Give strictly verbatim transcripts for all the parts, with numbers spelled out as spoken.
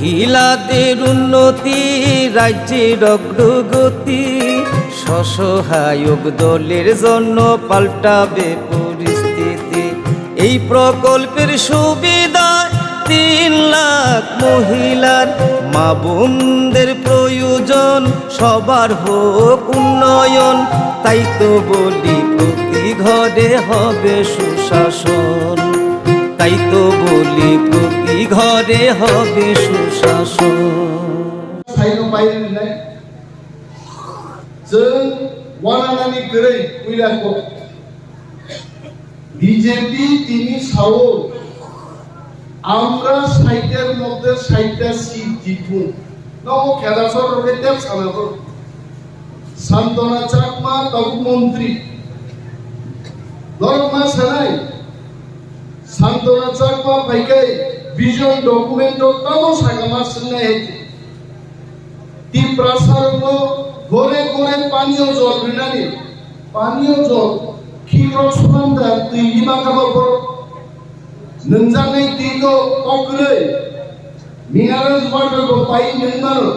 মহিলাদের উন্নতি, রাজ্যের অগ্রগতি, স্বসহায়ক দলের জন্য পাল্টাবে পরিস্থিতি। এই প্রকল্পের সুবিধায় তিন লাখ মহিলার, মা বোনদের প্রয়োজন, সবার হোক উন্নয়ন। তাই তো বলি, প্রতি ঘরে হবে সুশাসন। তাই তো বলি, প্রতি ঘরে হবে সুশাসন। Saino pai rinai. Chwng wananani kwrwi puila kok. B J P tini sao, আমরা ষাটের মধ্যে ষাটটা সিট জিতবো। Nogo khela sor roke tep sana to. Santona Chakma tabuk montri. Norok ma sanai. Santona Chakma phaikai vision document o tamo sakama swngnai hai. Tiprasarokno gore gore paniyo jol rinani, paniyo jol, khikrok sunan da twi lima kama borok. Nwnjaknai twi to kok kwrwi, mineral water bo pai nwng mano.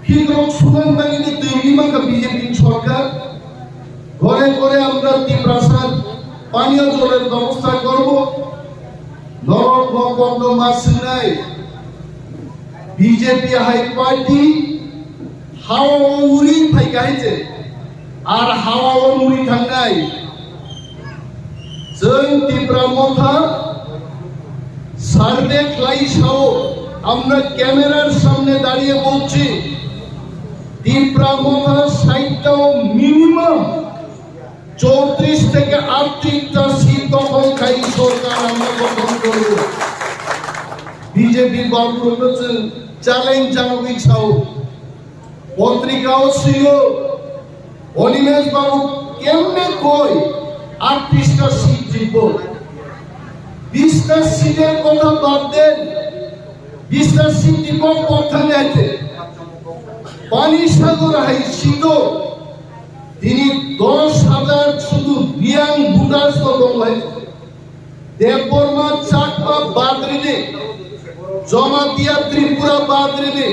Khikrok sunan bagwi twi lima kha B J P ni sorkar. ঘরে ঘরে আমরা তিপ্রাসার পানীয় জলের ব্যবস্থা করব। Norok no kokno ma swngnai, B J P hai party hao o uri phai kahai se, ar hao o uri thangnai. Chwng Tipra Motha survey khlai sao, আমরা ক্যামেরার সামনে দাঁড়িয়ে বলছি, তিপ্রা মথা ষাটটাও মিনিমাম চৌত্রিশ থেকে আটত্রিশটা সিট দখল খাই সরকার আমরা গঠন করব। বিজেপি বাবুর হচ্ছে চ্যালেঞ্জ জানাবি ছাও। পত্রিকাও ছিল, অনিমেষ বাবু কেমনে কই আটত্রিশটা সিট জিতব? বিশটা সিটের কথা বাদ দেন, বিশটা সিট জিতব কথা নেই। পানি সাগর হাই সিট তিনি দশ হাজার শুধু রিয়াং ভোটার্স তো দল হয়েছে। দেববর্মা চাকমা বাদ রেখে, জমাতিয়া ত্রিপুরা বাদ রেখে,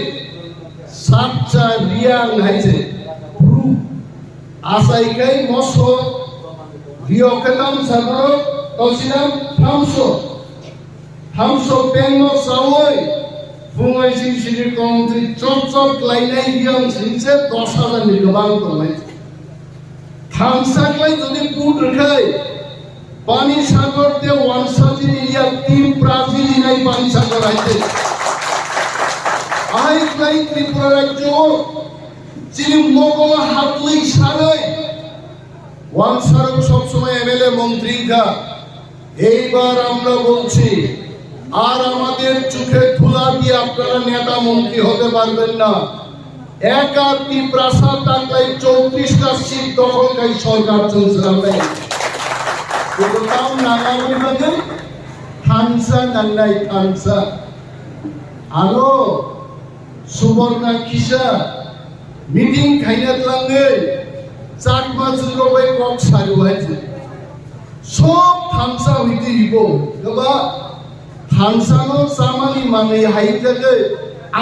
সাতটা রিয়াং হাইছে। Proof. আসাইকাই মসো, রিয়কেতাম সাগর, তসিলাম থামসো। Thamso pengno chawi, phungai sing sini kongtwi chop chop khlainai yang singse dos hajar ni kwbang tongnai. Thamsa khlai jodi put rwkhai, Pani Sagar te wansa jini ya tin Brazil inai Pani Sagar haite. Ai khlai Tripura rajyo, chini mokolo hatwi saroi, wansarok sob somoi M L A montri kha. এইবার আমরা বলছি, আর আমাদের চোখে ধুলা দিয়ে আপনারা নেতা মন্ত্রী হতে পারবেন না। একা তিপ্রাসা তাকলাই চৌত্রিশটা সিট দখলকারী সরকার চলছে আমরা। কিন্তু তাও নাগামী বাদে থানসা নাংলাই থানসা। আরো সুবর্ণা কিসা মিটিং খাইনা tlangwi Chakma chwngno bai kok sari uaijak. Sob thansa hwitwi ribo, eba thansano chamani manwi hai jagwi,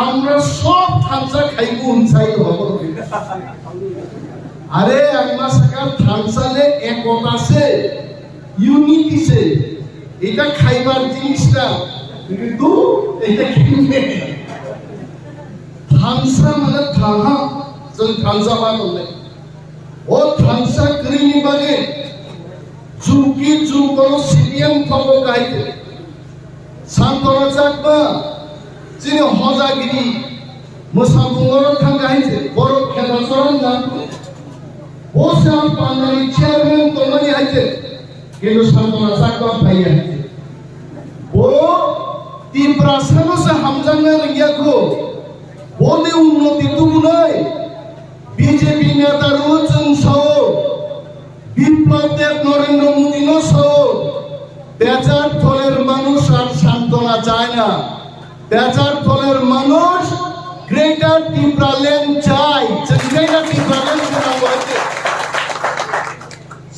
আমরা সব thansa খাইব unsai hobo. আরে, ang ma sakha thansa le ekota se, unity se, এটা খাইবার জিনিস না, কিন্তু এটা কিনে। Thansa মানে thanha, chwng thansa ma tongnai. O thansa kwrwini bagwi jukki jukono C P M thogo kahai khe. Santona Chakma, chini hojagiri, mwsabungoro thang kahai khe, borok kheta choron na. Bo se ang pandani chairman tongmani hai khe, kintu Santona Chakma phaiya hai khe. Bo Tiprasano se hamjakna rwngya kho. Boni unnoti tubunai B J P neta rw chwng sao, Biplab Deb Narendra Modi no sao, বেজার দলের মানুষ আর সান্ত্বনা চায় না। বেজার দলের মানুষ Greater Tipraland চায়। যে Greater Tipraland সেটা বলছে।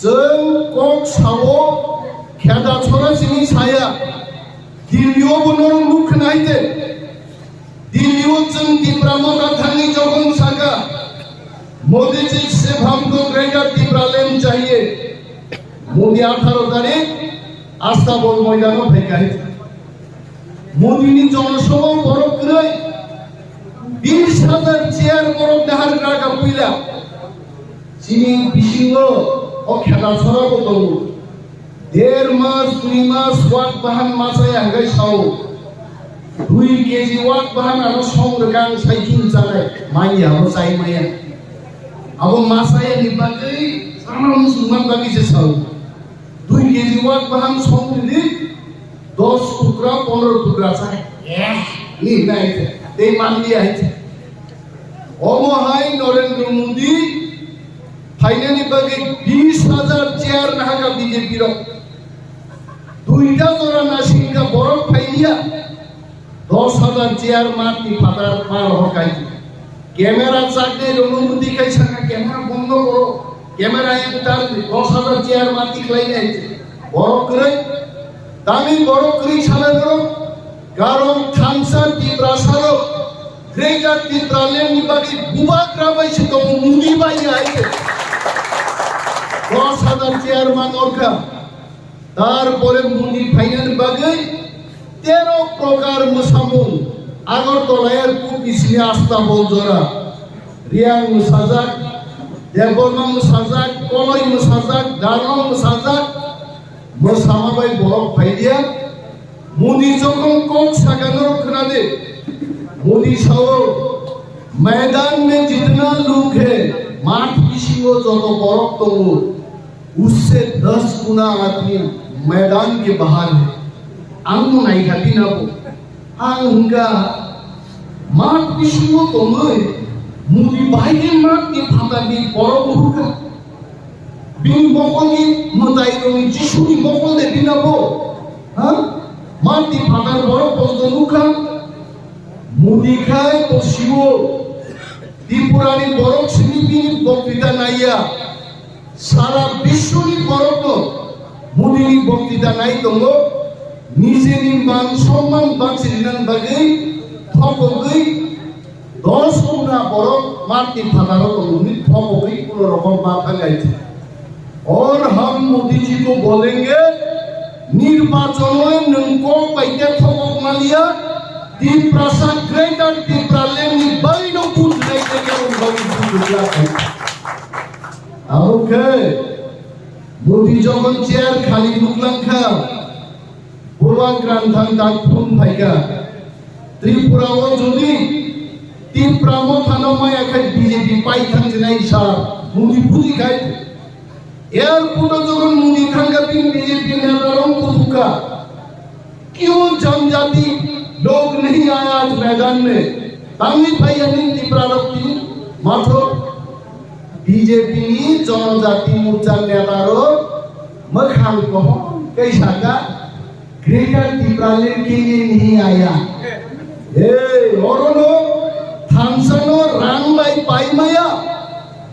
Chwng kok sao, kheda chora sini saya, Delhi o bono mukh naide. Delhi o chwng Tipra Motha thangwi jokhon saka, "Modi ji sirf humko Greater Tipraland chahiye." Modi atharo tarik Astabol moidano phaikha. Modi ni jonosabha borok kwrwi, bish hajar chair borok nahargra ka puila. Chini bisingo o khela sora bo tongo. Der mas, dui mas, wak bahan masa ya hwnkhe sao. Dui keji wak bahan ano song rwkang sai chun chanai. Manya abo chai maya. Abo masa ya ni bagwi sama musulman bagwi se sao. Dui keji wak bahan song rwdi, dos tukra, pondro tukra chai. Eh, ni nai te. Tei manliya hai te. Omo hai Narendra Modi phainani bagwi bish hajar chair nahaka B J P rok. Duita jora nasingka borok phailiya. Dos hajar chair matni phatar ma rohor kai. Camera chaknai rokno mudi kai saka camera bondo koro. Camera enter dos hajar chair matni khlai nai. Borok kwrwi. Tangwi borok kwrwi sana borok. Karon thansa Tiprasa rok. Greater Tipraland ni bagwi bubagra bai se tongo, Modi bai ya hai se. Dos hajar chair ma norka. Tarpore Modi phainani bagwi tero prokar mwsamung. Agartala airport ni simi Astabol jora. Riyang mwsajak, Debbarma mwsajak, Koloi mwsajak, Darlong mwsajak. Mwsama bai borok phaidiya. Modi jokhon kok saka norok khwnadi. Modi sao, "Maidan mein jitna log hai, math bisingo joto borok tongo, usse das guna aadmi maidan ke bahar hai." Ang no nai kha bini bo. Ang hwnkha, math bisingo tongwi, Modi bai khe math ni phatar ni borok bo hwnkha. Bini mokol ni mwtai rok ni Jisu ni mokol de bini bo. Ha? Math ni phatar borok bo to nukha. Modi khai bo siwo. Tripura ni borok simi bini boktita naiya. Sara biswni borokno Modini boktita nai tongo, nijeni man somman bachirinan bagwi thokogwi dos guna borok matni phataro tongmani thokogwi kuno rokom ma thangai. और हम मोदी जी को बोलेंगे, নির্বাচনে nwng kok bai khe thokok maliya, Tiprasa Greater Tipraland ni bagwino vote nai khe nwng bagwi vote rwya kha. Abo khe Modi jokhon chair khali nuklang kha, Bubagra thang dak phone phaikha. Tripura o jodi Tipra Motha no maya khai B J P pai thang jinai sa Modi buji khai. Airport o jokhon Modi thangkha, bini B J P neta rok kuthukha. क्यों जनजाति लोग नहीं आया आज मैदान में? Tangwi phaiya nini Tipra rok tini matho B J P ni Janajati Morcha neta rok mwkhang kohor khe saka, Greater Tipraland ke liye nahi aaya. Ei, orono thansa no rang bai pai maya,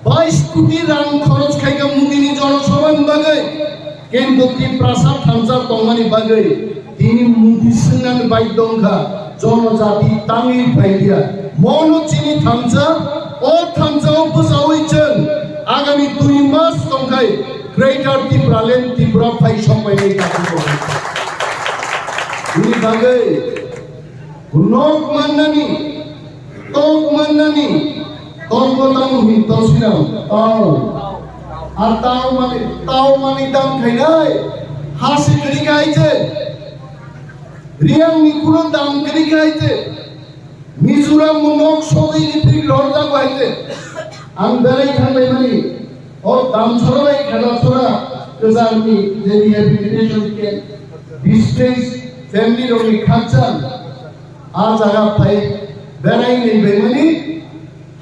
bais koti rang khoroch khai kha Modi ni Janasabha ni bagwi. Kintu Tiprasa thansa tongmani bagwi tini Modi swngnani bai tongkha, Janajati tangwi phai dia. Mono chini thansa, o thansa o bwsawi chwng agami dui mas tongkhai Greater Tipraland Tripura phai sokpainai kha. Bini bagwi nok mannani, tok mannani, tok bo tamo hin tok sinam, tao. A tao mani, tao mani dam khainai, hasi kwrwi khai je, Riyang ni kuno dam kwrwi khai je. Mizoram mo nok sogwi ni thik lorjak bai je. Ang berai thanglai mani. O Damchara bai Khelasora kwchar ni je rehabilitation camp, displaced family rok ni khakchang. A jaga phai berai ni bai mani.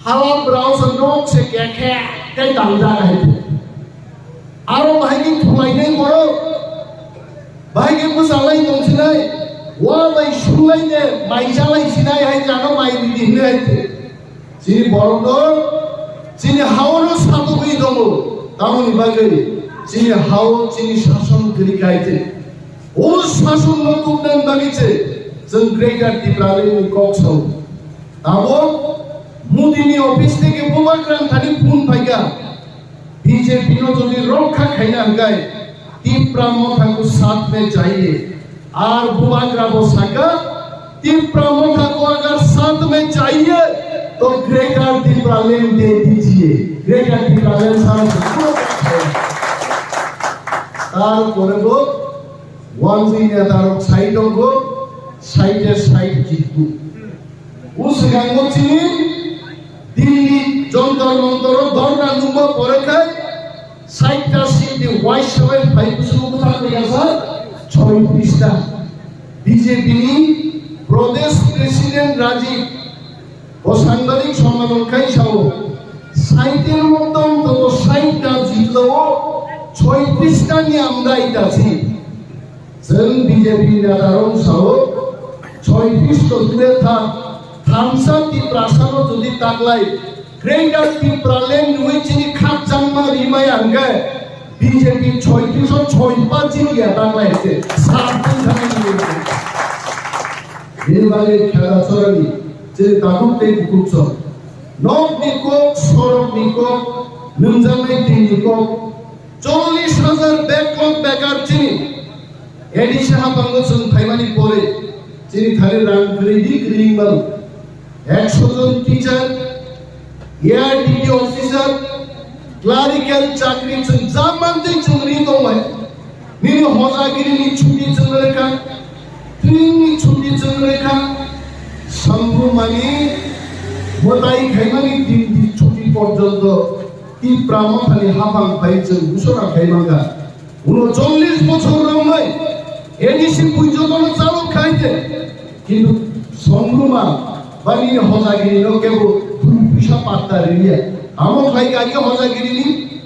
Hala brao se nok se kekhe tei damjak hai. Aro bahai ni thulainai borok. Bahai khe bwchalai tongsinai, wa bai sulai de, mai chalai sinai hai jano mai ridi hinwi hai de. Chini borok no, chini hao no satugwi tongo, tamoni bagwi chini hao chini sason kwrwi khai de. O sason no tubnani bagwi se, chwng Greater Tipraland ni kok sao. Tabuk Modi ni office theke bubagra thani phone phaikha, B J P no jodi rokha khaina hwnkhe Tipra Motha ko saath mein jaiye. Ar bubagra bo saka, Tipra Motha ko agar saath mein jaiye, to Greater Tipraland de dijiye. Greater Tipraland sara se puro. Tar pore bo Wanjwi netarok sai tongo, saite sai jitgo. O swkango chini Delhi Jantar Mantaro dhorna nungma pore khai saita seat ni Y seven phai kusugo bwthang riyasa chhoitrista. B J P ni Pradesh President Rajiv Bo sangbadik sommadon khai sao, saitel motong to sait ta jitlo, chhoitrista ni amdai ta si. Chwng B J P neta rok sao, chhoitrista dure tha, thamsa Tiprasa no jodi taklai, Greater Tipraland nwi chini khakchangma rimaya hwnkhe, B J P chhoitrista chhoipa chini ya taklai se, sa thang thang ni. Bini bagwi khela chorani chini takhuk tei bukhuk chwng. Nokni kok, sorokni kok, nwngjaknai twini kok. Chollish hajar backlog bekar chini. A D C haphango chwng phaimani pore chini thani rang kwrwi di kwrwi wng mano. Ekso jon teacher, A R D P officer, clerical chakri chwng ja mantwi chwng ri tongmai. Nini hojagirini chuti chwng rekha, tringni chuti chwng rekha, samrumani mwtai khaimani din di chuti porjonto Tipra Mothani haphang phai chwng busora khai mangkha. Uno chollish bochor romwi A D C bui jotono chalo khaite, kintu samruma ba nini hojagirino kebo dui puisa patta riya. Amo khlai kha khe hojagirini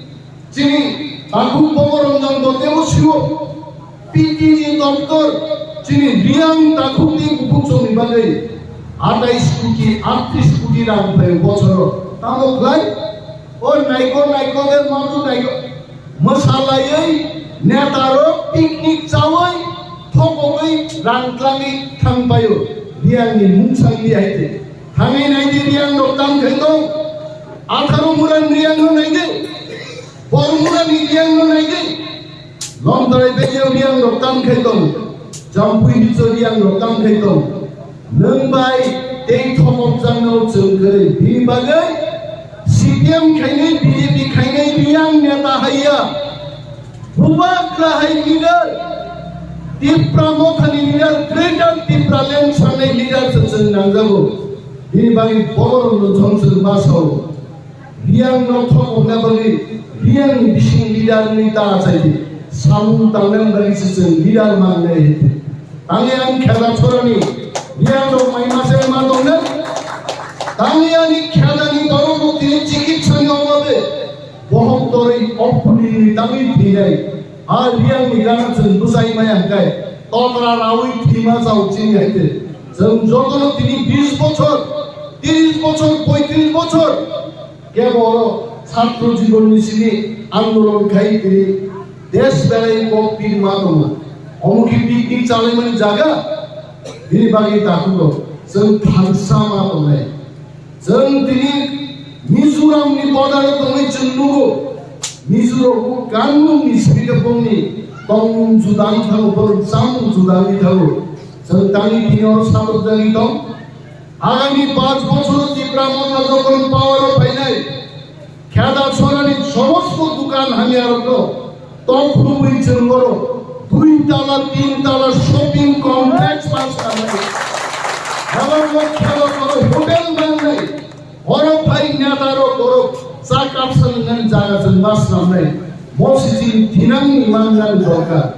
Chini takhuk Bogoranjan Dotebo siwo P T G doptor chini Reang takhukni bukhuk chongni bagwi atais koti, atris koti rang phaio bochoro. Tamo khlai? O naiko naiko de madu naiko. Mwsalaiwi, netarok picnic chawi, thokogwi, rang tlangwi thang phaio. Reangni mungsangni haite. Thangwi naidi Reang rok tam khai tong. Atharo muran Reang no naidi. Bormurani Reang no naidi. Lomtarai bejeo Reang rok tam khai tong. Jampui bicho Reang rok tam khai tong. Nwng bai tei thokok jangno chwng kwrwi. Bini bagwi C P M khainai, B J P khainai Reang neta haiya. Bubagra hai leader. Tipra Mothani leader, Greater Tipraland sanai leader se chwng nangjago. Bini bagwi borok no jong chwng ma sao. Reang no thokokna bagwi Reang ni bising leader ni ta achai di. Samung tangnani bagwi se chwng leader mangnai. Tangwi ang kheda chorani Reang rok mai mase ma tongnai. Tangwi ani kheda ni borok rok tini chikitsa ni obabe bohok torwi opuni ni tangwi thwinai. A Reang ni gana chwng bwsai maya hwnkhe totra rawi thwima chao chini haite. Chwng jotono tini bis bochor, tris bochor, poitris bochor Kebo oro chhatro jibonni simi andolon khai tini desh belai kok pirma tongo. Omo khe picnic chalaimani jaga, bini bagwi takhuk rok chwng thansa ma tongnai. Chwng tini Mizoram ni border o tongwi chwng nugo. Mizoram o kanmung ni simi khe bongni tongmung juda wng thango, borok chamung juda wngwi thango. Chwng tangwi tini oro satok jagwi tong. Agami panch bochor Tipra Motha jokhon power o phainai, kheda chorani somosto dukan hamyarokno tok khulumwi chwng oro dui tala, tin tala shopping complex ma swnamnai. Habangno kheda choro hotel mangnai. Oro phai netarok oro cha kapsa nwngnani jaga chwng ma swnamnai. Mosi chini thinangni mangnani dorkar.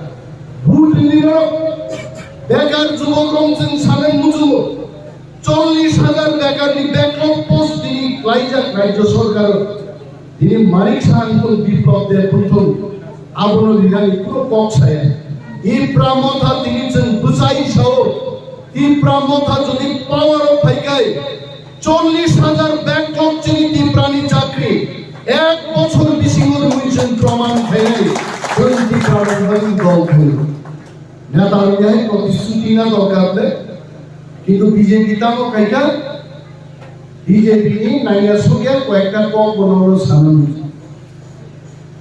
Bhut rinirok bekar jubokrok chwng sanai muchungo. Chollish hajar bekarni backlog post tini klaijak Rajya Sorkar. Tini Manik Saha wngthung, Biplab Deb wngthung, abono rinani kuno kok saya. Tipra Motha tini chwng bwchai sao. Tipra Motha jodi power o phaikai, chollish hajar backlog chini Tiprani chakri ek bochor bisingo rwui chwng proman khainai. Chwng Tipra Mothani dol khaio. Neta rok yahai protisthuti na dorkar le, kintu B J P tamo kaikha, B J P ni naiya sugya koyekta kok bono sanani.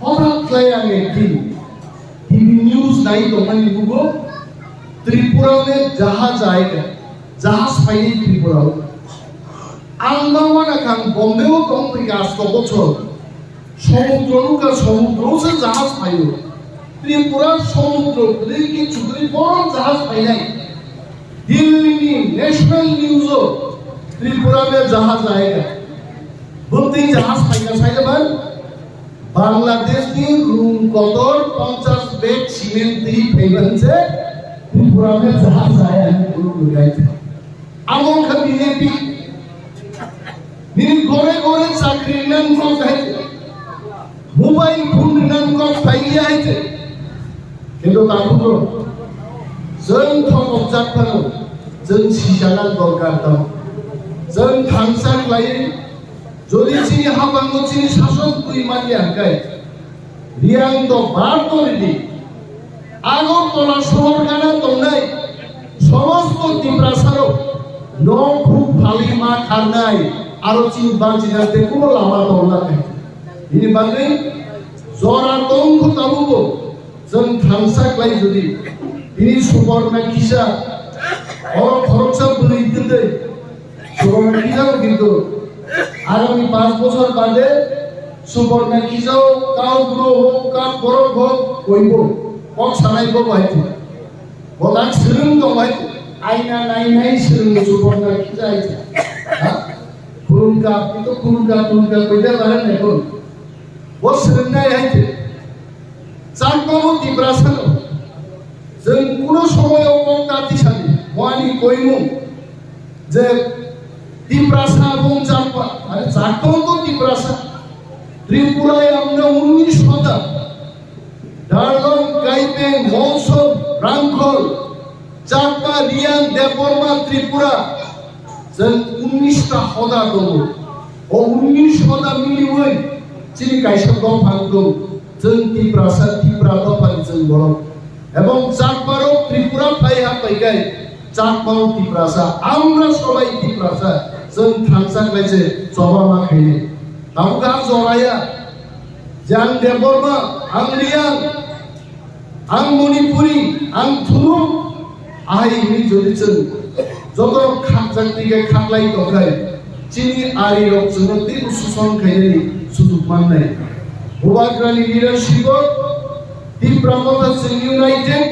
Hothat khlai ang ekdin T V news nai tongmani bugo Tripura ne jahaj aika, jahaj phaini Tripura. Ang ma wana kang Bombay o tong phaika asto bochor. Somudro nukha, somudro se jahaj phaio. Tripura somudro bwlwi ki chukri borom jahaj phainai. Delhi ni national news o Tripura me jahaj aega. Bwtwi jahaj phaika sai man Bangladesh ni room kotor ponchash bag cement twi phaiman se Tripura me jahaj aega ni guru gurai. Amo kha B J P. Nini gore gore chakri nang kok hai. Mobile phone nang kok phai ya hai. Kendo tabu ko. Jeng thok ok jak phano. Jeng sisa nang dorkar tamo. Jeng thangsa khlai. Jodi chini habango chini sason twi mani angkai. Riang to bar to ridi. Agartala sohor gana tongnai somosto Tiprasarok nok huk phali ma kharnai aro chini banchina te kuno lama tongla khe. Bini bagwi jora tongkhu tabubo jeng thangsa klai jodi bini Suborna kisa oro khoroksa bwrwi twtwi Suborna kisa kintu agami panch bochor bade Suborna kisa kau bro ho, kau borok ho, koibo kok sanai bo bai. Bodang sering tong bai. Aina nai nai sering Suborna kisa aisa. Ha? Kurungka, itu kurungka, kurungka, koida barang nekon. Bo sering nai aisa. Chakma bo Tiprasa no. Jeng kuno somoy o kok ta tisani. Mo ani koimung. Je Tiprasa bung Chakma. Ani Chakma bo Tiprasa. Tripura yamna unni sota. Darlong, Kaipeng, Mongso, Rangkhol, Chakma, Riang, Debbarma, Tripura, jeng unnish ta hoda tongo. O unnish hoda miliwi chini kaisa dophang tong. Jeng Tiprasa, Tipra dophani jeng borok. Ebong Chakmarok Tripura phai ha paikai, Chakmarok Tiprasa, amra sobai Tiprasa, jeng thangsa khlai se choba ma khaini. Tabuk ang joraya, jang Debbarma, ang Riang, ang Manipuri, ang Thunuk, ahai hwnwi jodi chwng joto khakjak twi khe khaklai tongkhai, chini arirok chwngno teibo suson khainani sujuk mannai. Bubagrani leadership-o Tipra Motha chwng united,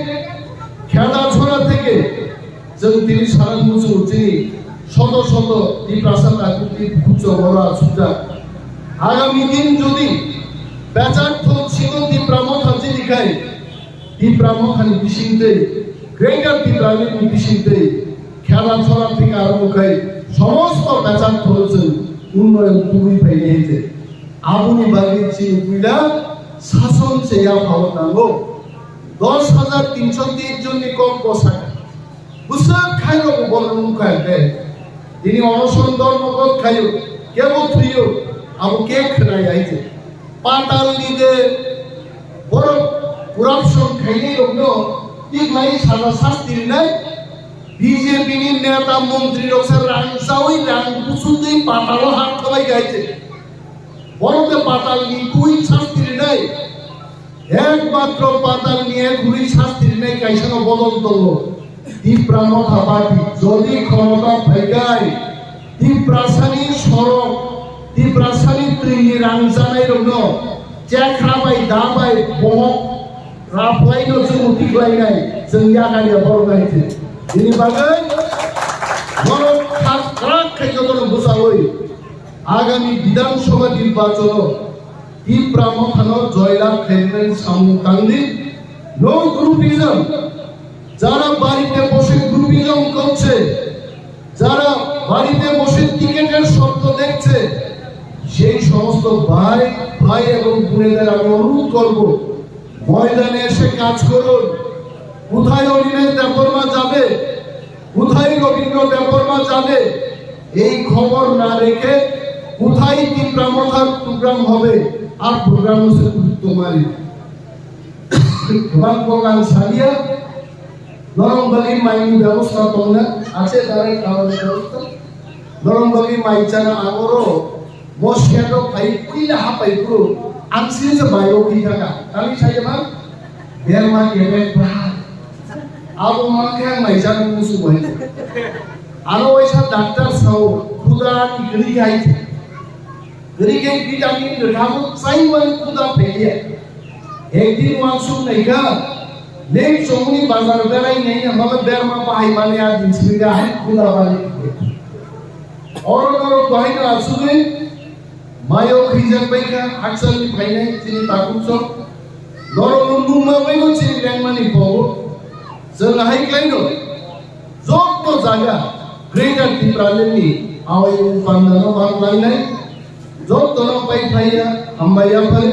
Kheda Chhora theke Chwng tini sana muchungo chini soto soto Tiprasa takhuk twi bukhuk chongora sukjak. Agami din jodi bechar thok sino Tipra Motha chini khai, Tipra Mothani bisingtwi, Greater Tipralandni bisingtwi, Kheda Chhora theke arokhe somosto bechar thok chwng unnoyon tubui phainai hwnwi. Aboni bagwi chini puila sason se yaphao nango. Dos hajar tinso tris jonni kok bwsakha. Bwswk khairokbo borok wngkha khe, tini onoson dormogot khaio, kebo thwiyo, abo khe khwnaya hai se. Patalni je borok corruption khainairokno tiklai saja sasti rinai, B J P ni neta montrirok se rang chaui rang buchutwi patalo hak thabai hai se. Borok je patalni twi sasti rinai, Ekmatro patalni ek hwnwi sasti rinai kaisano bodol tongo. Tipra Motha Party jodi khomota phaikai, Tiprasani sorok, Tiprasani twini rang chanairokno chekra bai da bai bohok raplaino chwng tiklainai chwng yakariya borok nai se. Bini bagwi borok kha kwrak khe jotono bwchaui agami Bidhan Sabha nirbachono Tipra Mothano জয়লাভ খাইবেন সামনে কান্দি। No groupism, যারা বাড়িতে বসে গ্রুপিজম করছে, যারা বাড়িতে বসে টিকিটের স্বপ্ন দেখছে, সেই সমস্ত ভাই, ভাই এবং বোনেদের আমি অনুরোধ করব, ময়দানে এসে কাজ করুন। কোথায় অনিমেষ দেববর্মা যাবে, কোথায় রবীন্দ্র দেববর্মা যাবে, এই খবর না রেখে কোথায় তিপ্রা মথার প্রোগ্রাম হবে, আর প্রোগ্রাম হচ্ছে তোমারই। তোমার প্রোগ্রাম সারিয়া নরম বালি মাইনি ব্যবস্থা তোমরা আছে, তারা খাওয়ার ব্যবস্থা। Norok bagwi mai chana ang oro Mosque o phai puila hapai phuru ang sini se mai o kwi thaka. Tani sai ma? Berma kebek bra. Abo ma khe ang mai chana musu bai. Aro waisa doctor sao khuda ni gri gai. Gri gai vitamin rwkha bo chai wani khuda phelia. Ekdin wansuk naikha, leng chongni bazar berai nai hama berma bahai mani a din sibika hai khuda bani. Oro norok bahai no asugwi mayo khijak baikha hakchalni phainai chini takhuk chok. Norok no nungma baino chini lengmani pogo. Chwng hai klaino. Jotto jaga Greater Tipraland ni awai pandano bang lainai, jottono pai phaiya hambai yaphari,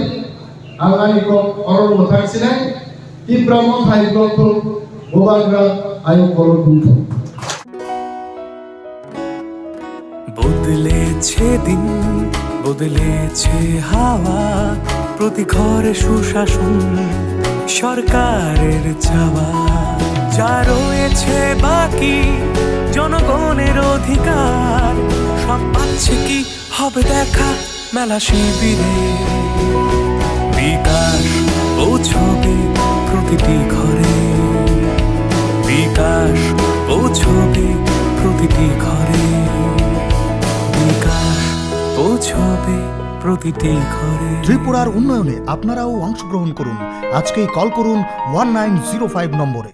ang ani kok oror mwthak sinai, Tipra Mothai Brothok Bubagra ayuk kolok bumthok. বদলেছে দিন, বদলেছে হাওয়া, প্রতি ঘরে সুশাসন সরকারের চাওয়া। যা রয়েছে বাকি জনগণের অধিকার, সব পাচ্ছে কি হবে দেখা মেলা শিবিরে। বিকাশ পৌঁছবে প্রতিটি ঘরে, বিকাশ পৌঁছবে প্রতিটি ঘরে, বিকাশ পৌঁছবে প্রতিটি ঘরে। ত্রিপুরার উন্নয়নে আপনারাও অংশগ্রহণ করুন। আজকেই কল করুন ওয়ান নাইন জিরো ফাইভ নম্বরে।